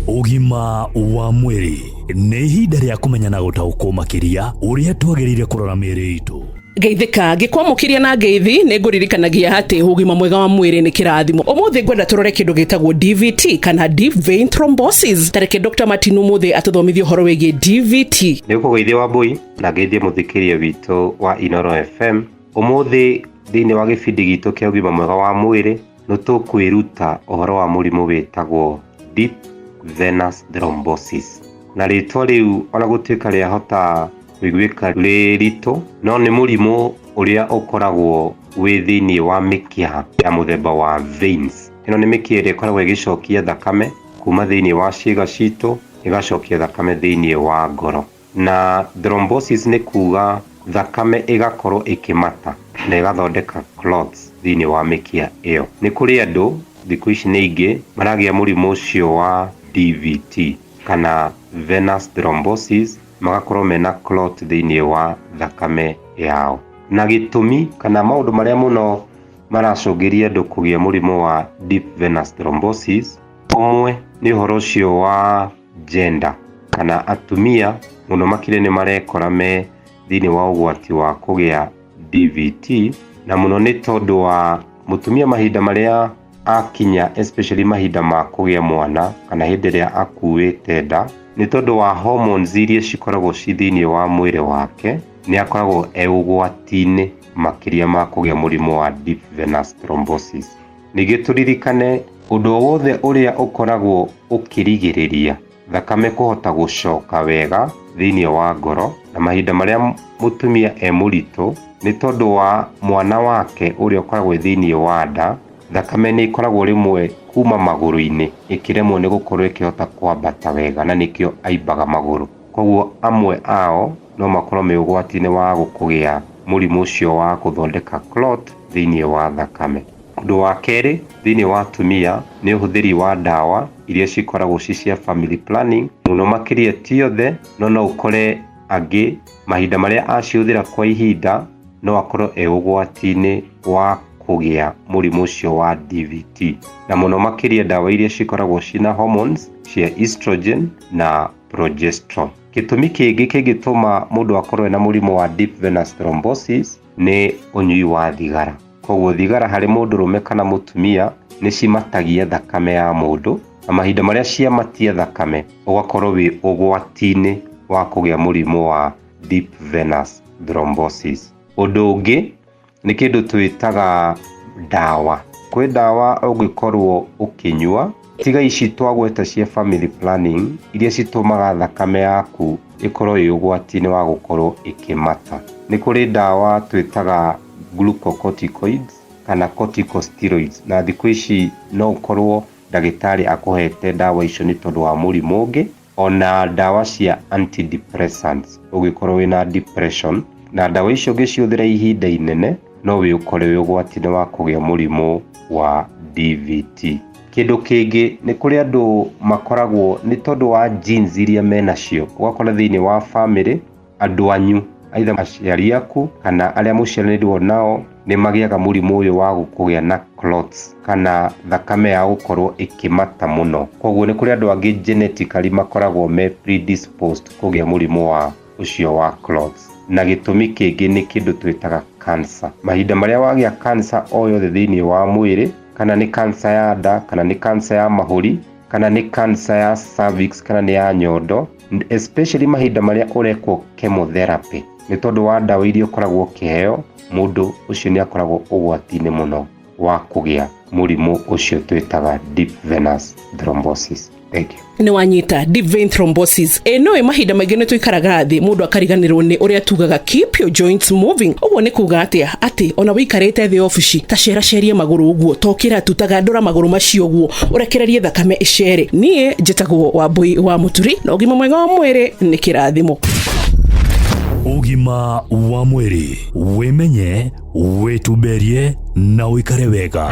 Ũgima wa mwĩrĩ nĩ ihinda rĩa kũmenya na gũtaũkwo makĩria ũrĩa twagĩrĩire kũrora mĩĩrĩ itũ. Ngeithĩka ngĩkwamũkĩria na ngeithi nĩ ngũririkanagia atĩ ũgima mwega wa mwĩrĩ nĩ kĩrathimo. Ũmũthĩ ngwenda tũrore kĩndũ gĩtagwo DVT kana deep vein thrombosis. Tareke Dr. Martin ũmũthĩ atũthomithie ũhoro wĩgiĩ DVT. Nĩ ũkũgeithia Wambũi na ngeithie mũthikĩrĩria witũ wa Inoro FM. Ũmũthĩ thĩinĩ wa gĩbindi gitũ kĩa ũgima mwega wa mwĩrĩ nĩ tũkwĩruta ũhoro wa mũrimũ wĩtagwo deep venous thrombosis. Na rĩtwa rĩu ona gũtuĩka rĩahota kũiguĩka rĩ ritũ, no nĩ mũrimũ ũrĩa ũkoragwo wĩ thĩinĩ wa mĩkiha ya mũthemba wa veins. Ĩno nĩ mĩkiha ĩrĩa ĩkoragwo ĩgĩcokia thakame kuma thĩinĩ wa ciĩga citũ ĩgacokia thakame thĩinĩ wa ngoro. Na thrombosis nĩ kuga thakame ĩgakorwo ĩkĩmata na ĩgathondeka clots thĩinĩ wa mĩkiha ĩyo. Nĩ kũrĩ andũ thikũ ici nĩ aingĩ maragĩa mũrimũ ũcio wa DVT kana venous thrombosis, magakorwo mena clot thĩinĩ wa thakame yao. Na gĩtũmi kana maũndũ marĩa mũno maracũngĩria andũ kũgĩa mũrimũ wa deep venous thrombosis, ũmwe nĩ ũhoro ũcio wa gender, kana atumia mũno makĩria nĩ marekora me thĩinĩ wa ũgwati wa kũgĩa DVT, na mũno nĩ tondũ wa mũtumia mahinda marĩa akinya, especially mahinda ma kũgĩa mwana kana hĩndĩ ĩrĩa akuĩte nda, nĩ tondũ wa hormones iria cikoragwo ci thĩinĩ wa mwĩrĩ wake, nĩ akoragwo e ũgwati-inĩ makĩria ma kũgĩa mũrimũ wa deep venous thrombosis. Ningĩ tũririkane ũndũ o wothe ũrĩa ũkoragwo ũkĩrigĩrĩria thakame kũhota gũcoka wega thĩinĩ wa ngoro, na mahinda marĩa mũtumia e mũritũ, nĩ tondũ wa mwana wake ũrĩa ũkoragwo thĩinĩ wa nda, thakame nĩ ĩkoragwo rĩmwe kuma magũrũ-inĩ ĩkĩremwo nĩ gũkorwo ĩkĩhota kwambata wega, na nĩkĩo aimbaga magũrũ. Koguo amwe ao no makorwo me ũgwati-inĩ wa kũgĩa mũrimũ ũcio wa gũthondeka clot thĩinĩ wa thakame. Ũndũ wa kerĩ thĩinĩ wa atumia nĩ ũhũthĩri wa ndawa iria cikoragwo ci cia family planning, mũno makĩria ti othe, no no ũkore angĩ mahinda marĩa acihũthĩra kwa ihinda no akorwo e ũgwati-inĩ wa kũgĩa mũrimũ ũcio wa DVT, na mũno makĩria ndawa iria cikoragwo cina hormones cia estrogen na progesterone. Gĩtũmi kĩngĩ kĩngĩtũma mũndũ akorwo ena mũrimũ wa deep venous thrombosis nĩ ũnyui wa thigara. Koguo thigara harĩ mũndũrũme kana mũtumia nĩ cimatagia thakame ya mũndũ, na mahinda marĩa ciamatia thakame ũgakorwo wĩ ũgwati-inĩ wa kũgĩa mũrimũ wa deep venous thrombosis. Ũndũ ũngĩ nĩ kĩndũ twĩtaga ndawa. Kwĩ ndawa ũngĩkorwo ũkĩnyua tiga ici twagweta cia family planning iria citũmaga thakame yaku ĩkorwo ĩ ũgwati-inĩ wa gũkorwo ĩkĩmata. Nĩ kũrĩ ndawa twĩtaga glucocorticoids kana corticosteroids, na thikũ ici no ũkorwo ndagĩtarĩ akũhete ndawa icio nĩ tondũ wa mũrimũ ũngĩ, ona ndawa cia antidepressants ũngĩkorwo wĩna depression, na ndawa icio ũngĩcihũthĩra ihinda inene no wĩũkore wĩ ũgwati-inĩ wa kũgĩa mũrimũ wa DVT. Kĩndũ kĩngĩ nĩ kũrĩ andũ makoragwo nĩ tondũ wa genes iria menacio, ũgakora thĩinĩ wa family andũ anyu either aciari aku kana arĩa mũciaranĩirwo nao nĩ magĩaga mũrimũ ũyũ wa kũgĩa na clots kana thakame yao gũkorwo ĩkĩmata mũno. Koguo nĩ kũrĩ andũ angĩ genetically makoragwo me predisposed kũgĩa mũrimũ wa ũcio wa clots. Na gĩtũmi kĩngĩ nĩ kĩndũ twĩtaga cancer. Mahinda marĩa wagĩa cancer o yothe thĩinĩ wa mwĩrĩ, kana nĩ cancer ya nda, kana nĩ cancer ya mahũri, kana nĩ cancer ya cervix, kana nĩ ya nyondo, especially mahinda marĩa ũrekwo chemotherapy, nĩ tondũ wa ndawa iria ũkoragwo ũkĩheo, mũndũ ũcio nĩ akoragwo ũgwati-inĩ mũno wa kũgĩa mũrimũ ũcio twĩtaga deep venous thrombosis. Thank you. Nĩ wanyita deep vein thrombosis. Ĩ no mahinda maingĩ nĩ tũikaraga thĩ mũndũ akariganĩrwo nĩ ũrĩa tugaga "keep your joints moving". Ũguo nĩ kuga atĩa? Atĩ ona wĩikarĩte thĩ obici, ta ceracerie magũrũ ũguo, tokĩra tu, tagandũra magũrũ macio ũguo, ũrekererie thakame ĩcere. Niĩ njĩtagwo Wambũi wa Mũturi, na ũgima mwega wa mwĩrĩ nĩ kĩrathimo. Ũgima wa mwĩrĩ, wĩmenye, wĩtumberie na ũikare wega.